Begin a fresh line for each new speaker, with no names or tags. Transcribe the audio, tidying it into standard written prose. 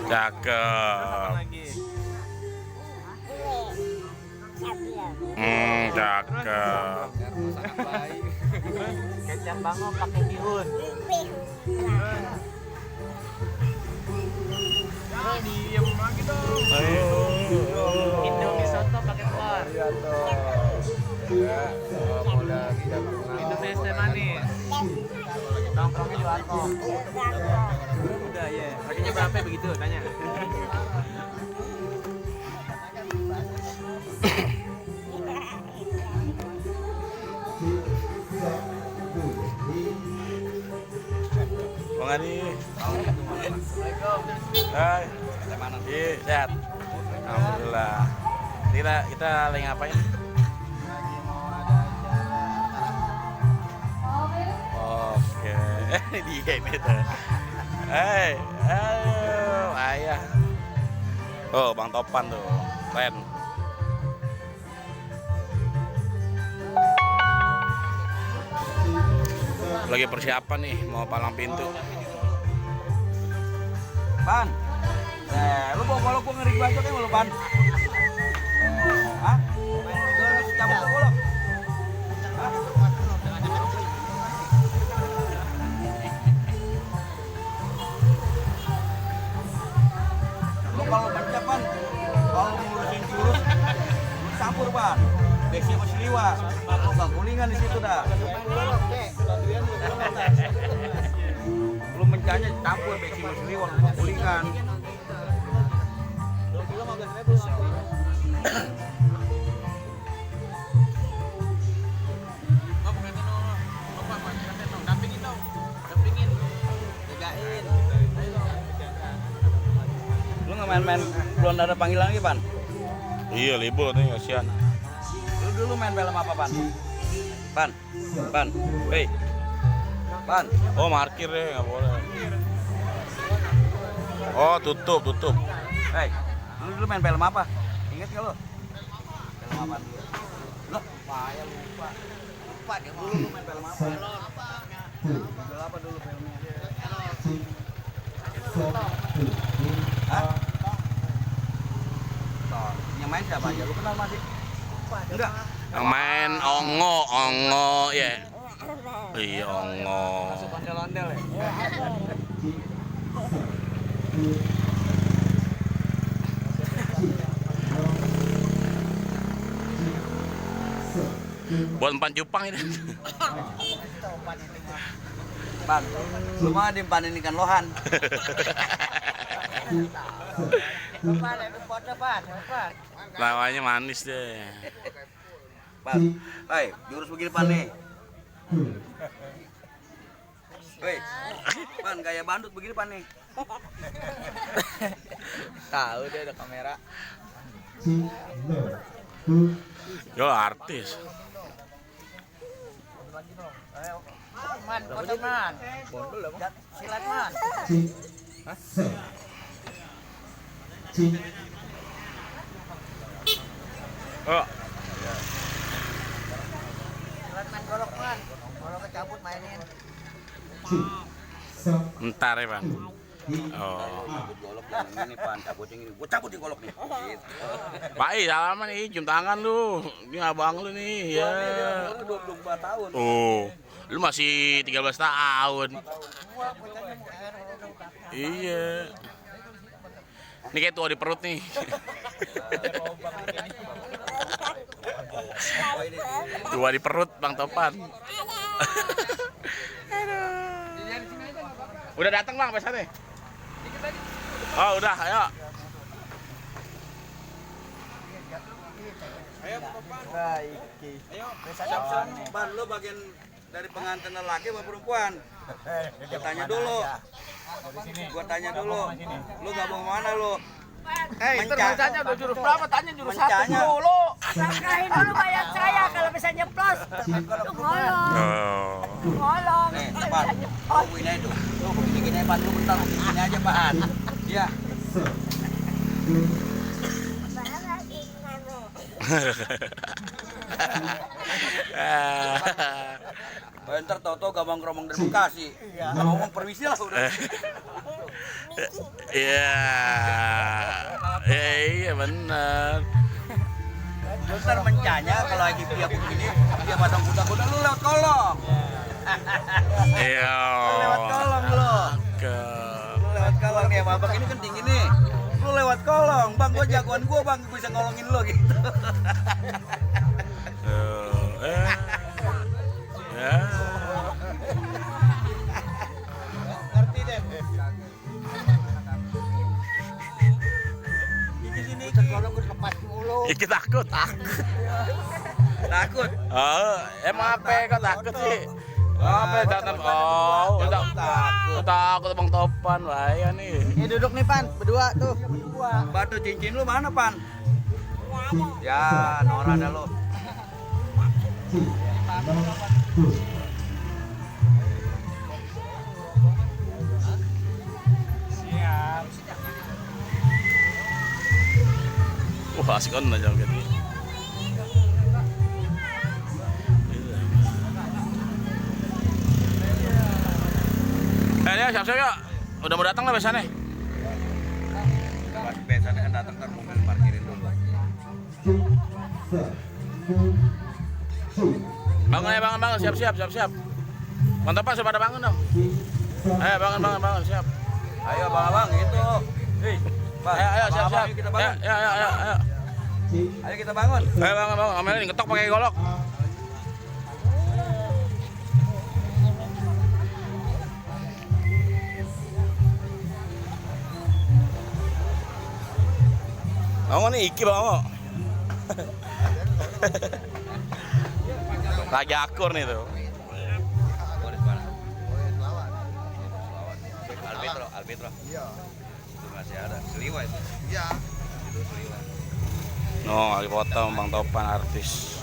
Cakep. Cakep.
Sangat baik.
Kecap bango pakai bihun.
Diem lagi dong.
Indomie soto pakai telur.
Iya toh. Ya, udah kita
Indomie es teh manis. Nongkrong di warkop. Udah ya. Harganya berapa begitu? Tanya.
Bang Adi.
Assalamualaikum.
Hai. Iya, sehat. Alhamdulillah. Kita lagi ngapain? Oke. Dia ini tuh. Hei, ayo, ayah. Oh, Bang Topan tuh. Keren. Lagi persiapan nih, mau palang pintu.
Pan. Lu bawa golok gua ngeri bacot ya lu, Pan. Hah? Lu harus cabut tuh golok. Hah? Lu kalau baca, Pan, kalau ngurusin jurus, lu campur, Pan. Besi sama siliwa. Lu gak gulingan di situ dah. Lu mencanya campur besi sama siliwa, lu gak gulingan. Lu nggak main-main, belum ada panggilan lagi, Pan?
Iya, libur nih, kasihan.
Lu dulu main film apa, Pan? Pan, hei, Pan.
Oh, parkir deh, nggak boleh. Oh, tutup.
Hei, lu dulu main film apa? Ingat nggak lu? Film apa dulu? Loh, saya lupa. Lupa dia dulu lu main film apa? Film apa dulu filmnya? Hah? Toh, yang main siapa aja? Lu kenal masih? Enggak.
Yang main ongo ya. Iya, ongo.
Masuk ondel-ondel ya?
Buat empan cupang ini.
Pan, lu mah dimpanin ikan lohan.
Lawanya manis deh.
Pan, hei, jurus begini Pan nih. Hei, Pan, gaya bandut begini Pan nih. Tahu dia ada kamera.
Yo, artis.
Man, foto man. Silat man.
Oh,
Silat man golok man. Golok kecabut mainin.
ntar ya, Bang. Oh.
Cabut golok yang ini Pan, cabut yang ini. Gua cabut di golok nih. Gitu.
Pak, salaman nih, cium tangan lu. Ini abang lu nih, ya.
Gua 22 tahun.
Oh, lu masih 13 tahun. Iya. Ini kayak tua di perut nih. Tua di perut, Bang Topan. Udah datang Bang, pesannya. Oh, udah, ayo.
Ayo, Pan, lu bagian dari pengantin laki apa perempuan? Gua tanya dulu. Lu gabung mana lu?
Tanya udah jurus berapa? Tanya jurus
Mencanya.
satu dulu.
Sangkain dulu bayar saya kalau bisa nyeplos. Lu ngolong.
Oh.
Ngolong.
Nih,
Kalau
Pan,
bisa nyeplos.
lu ini itu. Lu begini-gini, Pan, lu bentar begini aja, Pan. Iya.
Ah.
Bentar tau-tau gabang-geromong dari Bekasi. Ngomong permisi lah udah.
Iya. Iya benar.
Lu ntar mencanya kalau lagi dia begini, dia pasang kuda-kuda lu lewat kolong.
Iya.
Lu lewat kolong lu. Lu lewat kolong nih, abang ini kan tinggi nih. Lu lewat kolong, bang gua jagoan gua bang bisa ngolongin lu gitu.
Ya.
Ngerti deh. Iki sini kolong gua lepas mulu.
Iki takut.
Takut.
Oh, emang apa kok takut sih? Apa datang? Oh, udah takut Bang Topan bahaya nih.
Ini duduk nih Pan, berdua tuh.
Batu cincin lu mana, Pan? Ya, Nora dah lu.
Asik kan aja gitu. Ya, siap-siap ya. Udah mau datang lah biasanya.
Biasanya kan datang kan mobil parkirin dulu.
Bangun ya, bangun, siap. Mantap Pak, sudah pada bangun dong. Ayo bangun, siap.
Ayo abang-abang gitu. Hei, Bang.
Ayo, siap.
Abang-abang, yuk kita bangun.
Ayo.
Ayo kita bangun.
Ayo bangun. Amelin ngetok pakai golok. Bangun nih, Iki bangun. Lagi akur nih tuh.
Albitro. Iya. Itu masih ada. Seliwa itu. Iya. Itu Seliwa.
No, lagi foto Bang Topan artis.